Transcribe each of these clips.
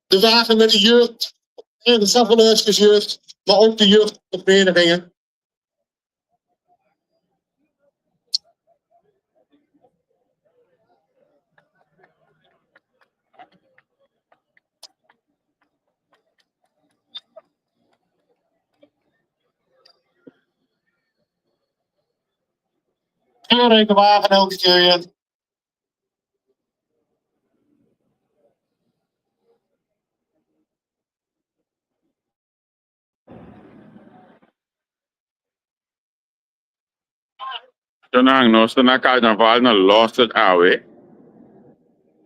De wagen met de jeugd en de Savanhuisjesjeugd, maar ook de jeugdverenigingen. Kleurrijke wagen elke keer weer. Nan nos ta na carnaval na Losser awe.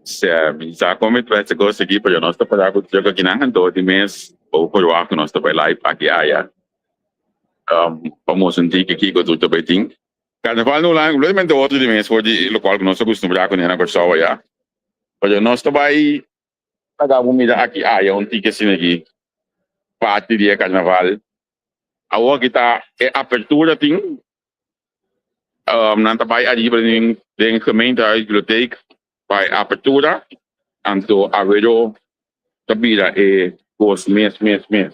Sea mi sa con mi trece cos aki pero nos ta para cu truck akinan anto di mes bo por wak cu nos ta bay live aki aya pa mustra un tiki kico tur ta bay tin. Carnaval na Hulanda completamente otro di mes for di locual cu nos ta acostumbra cune na Corsou aya. Pero nos ta bay laga bo mira aki aya un tiki asina aki parti di e carnaval. Awor aki ta e apertura tin nan ta bay ariba den den gemeentehuis bibliotheek pa e apertura anto awero ta bira e cos mes mes mes.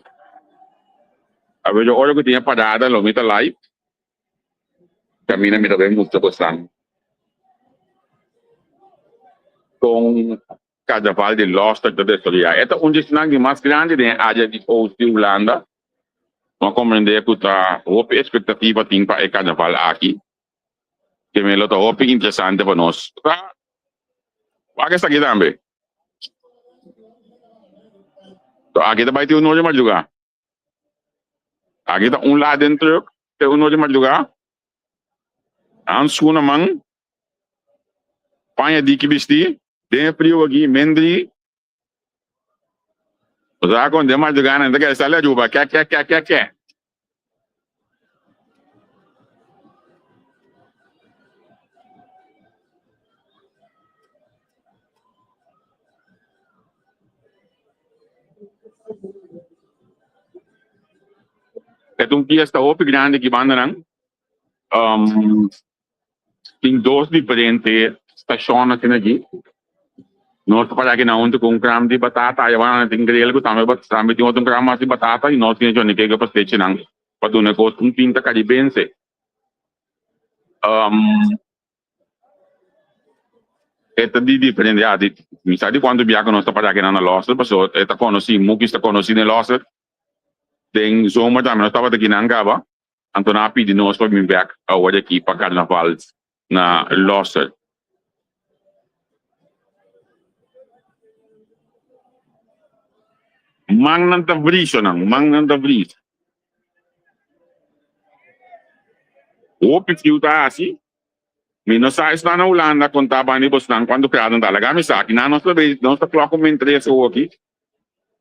Awero ora cu tin e parada lo mi ta live. Caminda mi ta bay mustra bosan con Carnaval di Loster ta desaroya. E ta un di esnan di mas grandi den e area di Oost di Hulanda. No a comprende cu ta hopi expectativa tin pa e carnaval aki. Ke me lo ta hopi interesante pa nos. Ta wak esaki tambe. So aki ta bay tin un nochi madruga. Aki ta un laden truck te un nochi madruga. Handschoen na man, paña diki bisti, den e friu aki, mendri. Bo sa kon den madruga nan ta kere sali Aruba, kè kè kè kè kè. E ta un fiesta hopi grandi aki banda nan. Tin dos diferente stashon asina aki. Nos ta para aki nan huntu ku un kram di batata. Aya banda nan tin grill ku tambe tambe tin otro kram mas di batata i nos tin e Johnny Cake pa stechi nan pa duna e kos un pinta karibense. E ta di diferente ya di mi sa di cuanto bia cu nos ta para aki nan na Losser pasobra e ta conoci Mukis ta conoci den Losser den zomer tambe nos tabata aki nan caba anto nan a pidi nos pa bin bek awor aki pa carnaval na Losser. Man nan ta vries nan man nan ta vries. Hopi friu ta haci. Mi no sa esnan na Hulanda con ta banda di bosnan cuanto graden ta. Laga mi sa aki nan nos ta bay nos ta klok un mentres awoki.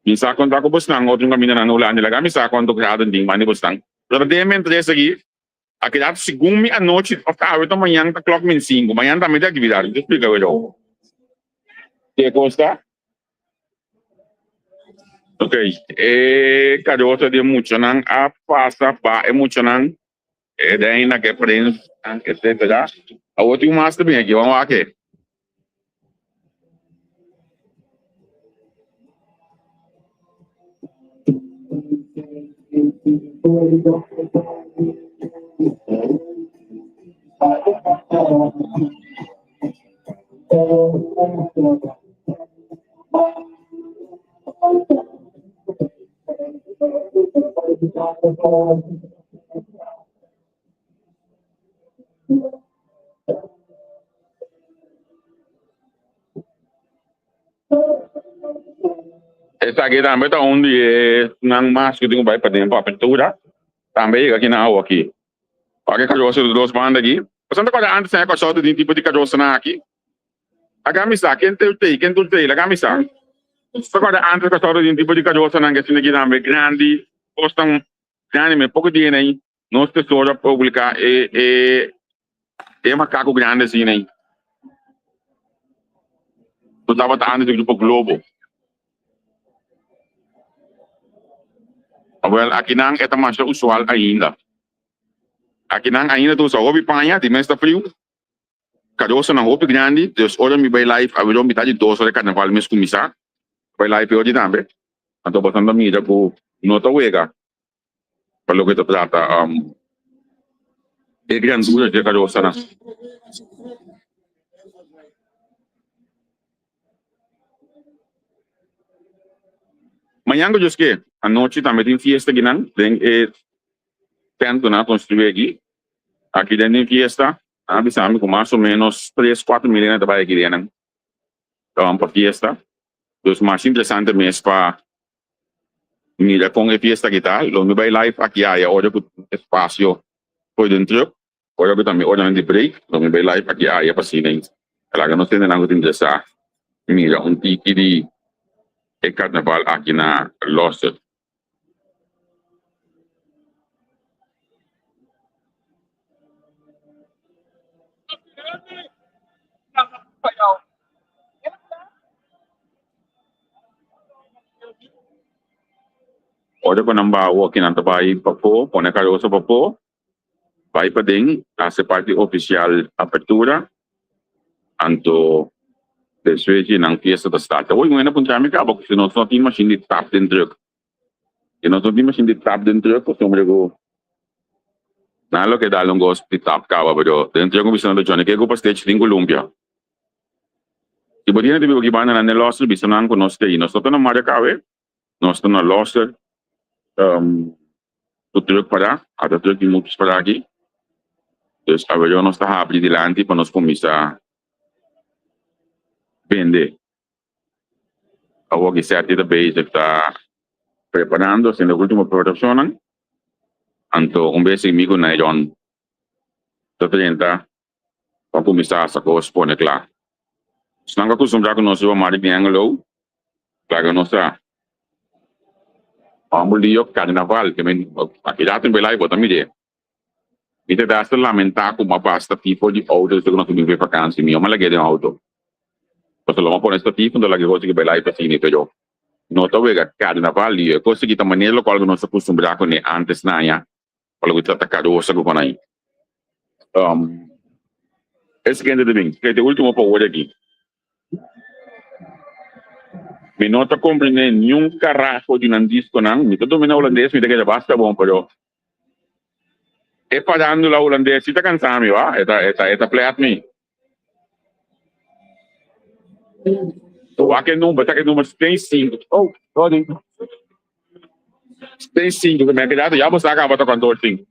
Mi sa con ta cu bosnan otro caminda nan na Hulanda. Laga mi sa cuanto graden tin banda di bosnan. Pero den mentres aki a keda segun mi anochi of ta awe ta mañan ta klok min cinco. Mañan tambe tin actividad. Mi ta splica awor. Ke cos ta? Ok, e karosa di e muchanan a pasa pa e muchanan, e reina ku e prins, etsetera. Awor tin un mas ta bin aki, wan wak e. Esaki tambe ta un di esnan mas ku tin ku bai paden pa apertura. Tambe yega aki na awa aki. Wak e karosa di dos banda aki. Pasobra ta kòrda antes nan e kòrsou ta tin tipo di karosanan aki. Laga mi sa, ken tur tei, ken tur tei, laga mi sa. Ta kòrda antes kòrsou ta tin tipo di karosanan ke asina aki tambe grandi, kosnan grandi, me poko dia ei nos tesoro a publica e e e macaco grandi asina ei cu tabata antes di Grupo Globo. Awel akinan e ta masha usual ainda. Akinan ainda ta usa hopi paña, di mes ta friu. Carosonan hopi grandi, dus ora mi bai live awor mitad di dos ora e carnaval mes cuminsa. Bai live e ora tambe. Anto boso ta mira cu no ta wega. Pa loke ta trata e grandura dje karosanan. Mañan ku Dios ke, anochi tambe tin fiesta akinan den e tent ku nan a konstruí aki. Aki den tin fiesta, nan a bisa mi ku mas o ménos tres, kuater mil hende ta bai aki den nan pa fiesta. Dus mas interesante mes pa Mira kon e fiesta aki ta. Lo mi bai live aki aya ora ku espacio for den truck. Ora ku ta mi oranan di break lo mi bai live aki aya pa asina laga nos hendenan ku ta interesa mira un tiki di e carnaval aki na Losser. Ora ku nan baha awoki nan ta bai pafó, pone karosa pafó, bai paden, hasi parti ofisial apertura, anto despues di nan fiesta ta start. Awor un hende a puntra mi kaba ku si nos no tin mashin di tap den druk. Si nos no tin mashin di tap den druk pasobra ku nan lo ke dal un gos di tap kaba pero den druk un bisa nan ta Johnny ke ku pa stech tin ku lumpia. Si bo tiene ta biba ki banda nan den Losser bisa nan ku nos ta ei. Nos no ta na Marakawe, nos ta na Losser ku truck pará, ata truck di muchos pará aki. Dus awe nos ta habri dilanti pa nos kuminsá bende. Awor ki Serti ta bezig ta preparando, haciendo ultimo preparashonnan. Anto un bes mi ku Nairon ta drenta. Pa kuminsá hasta kos pone kla. Esnan ku a kustumbrá ku nos riba mar di Hengelo, laga nos sa. Hòmber di yo karnaval, ke men aki rato mi bai bo ta mir'é. Mi ta dasta lamentá ku m'a basta tipo di outo despues ku nos a bin for vakansi. Mi no a lag'é den outo. Pasobra lo m'a pone stativo enton lag'é kos di bai lai pa sini, pero no ta wega karnaval di yo. E kos aki ta manera lokual ku nos a kustumbrá kuné ántes na aña. Pa loke ta karosa ku kon ai. E siguiente ta bin, e ultimo pa word aki. Mi no ta comprende niun carajo di nan disconan. Mi ta domina holandes, mi ta keda basta bon, pero e parandula holandes si ta cansa mi, wa. E ta, e ta, e ta plet mi. Wak e number, ta e number 75. Oh, sorry. 75, que me ha quedado. Ya bo sa caba ta kantoor tin.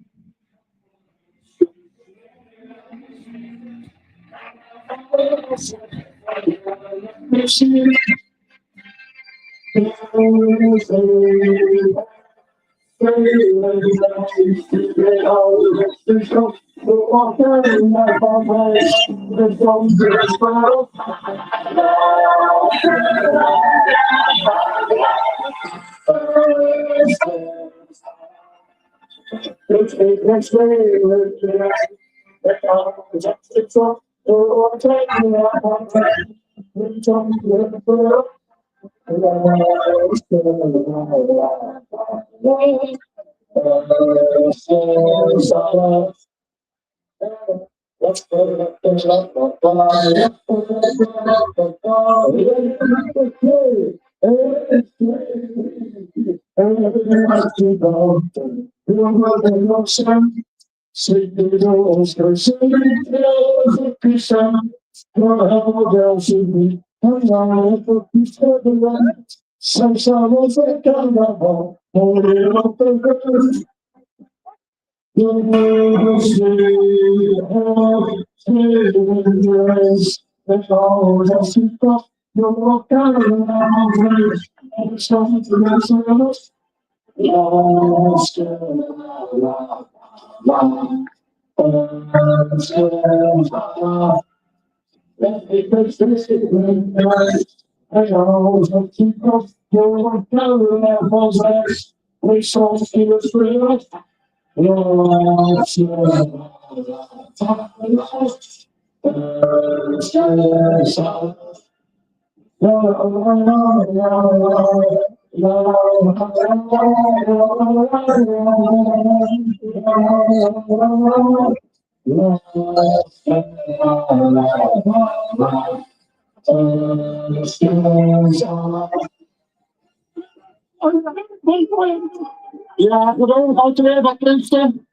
Ja, geweldig auto van Princeton.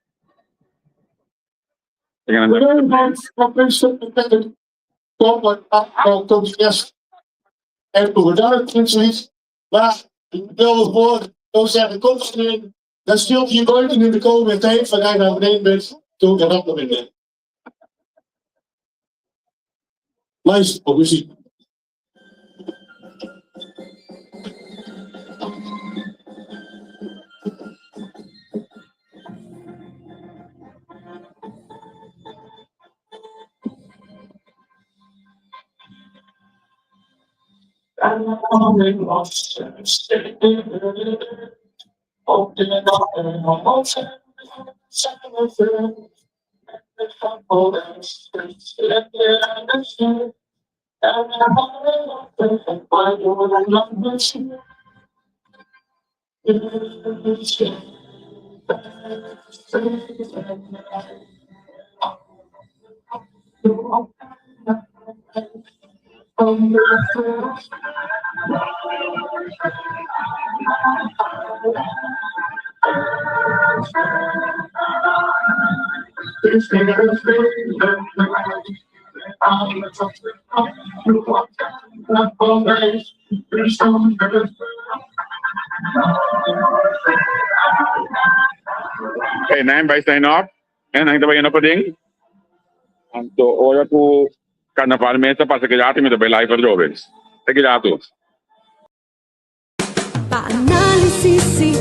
Geweldig van Princeton. Komt eerst en toen Maar ik wil voor, dan zeggen, kom erin. Dan speelt je nooit in de komende tijd van jij naar beneden bent, toen kan dat nog in. Luister op muziek. Hey, nan bai sign up en nan ta bai yendo paden. Anto ora ku karnaval mes ta pasa keda mi ta bai live atrobe. Te keda tur. Pa análisis.